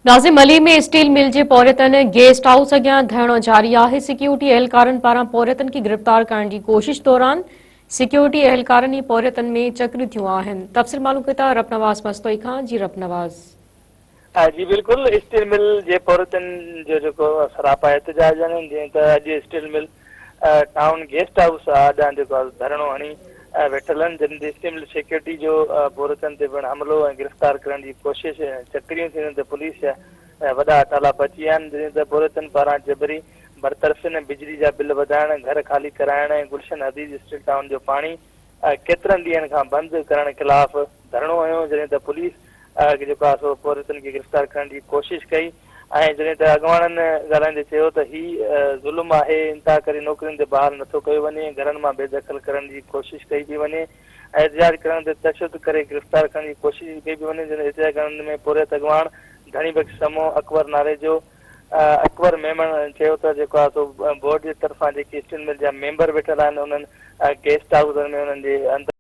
ناظم Ali ۾ steel mill جي پورهيتن گيسٽ هائوس اڳيان ڌرڻو جاري آهي، سيڪيورٽي اهلڪارن پاران پورهيتن کي گرفتار ڪرڻ جي ڪوشش دوران سيڪيورٽي اهلڪارن ۽ پورهيتن ۾ چڪريون ٿيون آهن. تفصيل معلوم ڪيون ٿا رب نواز مستوئي کان جي رب نواز. جي بلڪل اسٽيل مل جي پورهيتن جو جيڪو سراپا احتجاج آهن جئين ته اڄ steel mill town guest house آڏان جيڪو آهي ڌرڻو هڻي ويٺل آهن جن تي اسٽيل مل سيڪيورٽي جو پورهيتن تي پڻ حملو ۽ گرفتار ڪرڻ جي ڪوشش چڪريون ٿينديون ته پوليس جا وڏا اٽالا پهچي ويا آهن جڏهن ته پورهيتن پاران جبري برطرفين بجلي جا بل وڌائڻ گهر خالي ڪرائڻ ۽ گلشن حديد اسٽيل ٽائون جو پاڻي ڪيترن ڏينهن کان بند ڪرڻ خلاف ڌرڻو هنيو جڏهن ته پوليس جيڪو آهي سو پورهيتن کي گرفتار ڪرڻ جي ڪوشش ڪئي ۽ جڏهن ته اڳواڻن ڳالهائيندي چيو ته هي ظلم آهي انتها ڪري نوڪرين تي بحال نٿو ڪيو وڃي گهرن مان بي دخل ڪرڻ جي ڪوشش ڪئي پئي وڃي ۽ احتجاج ڪرڻ تي تشدد ڪري گرفتار ڪرڻ جي ڪوشش ڪئي پئي وڃي جڏهن احتجاج ڪرڻ ۾ پورهيت اڳواڻ ڌڻي بخش سمو اڪبر ناريجو اڪبر ميمڻ چيو ته جيڪو آهي سو بورڊ جي طرفان جيڪي اسٽيل مل جا ميمبر ويٺل آهن انهن گيسٽ هائوسن ۾ انهن جي اندر.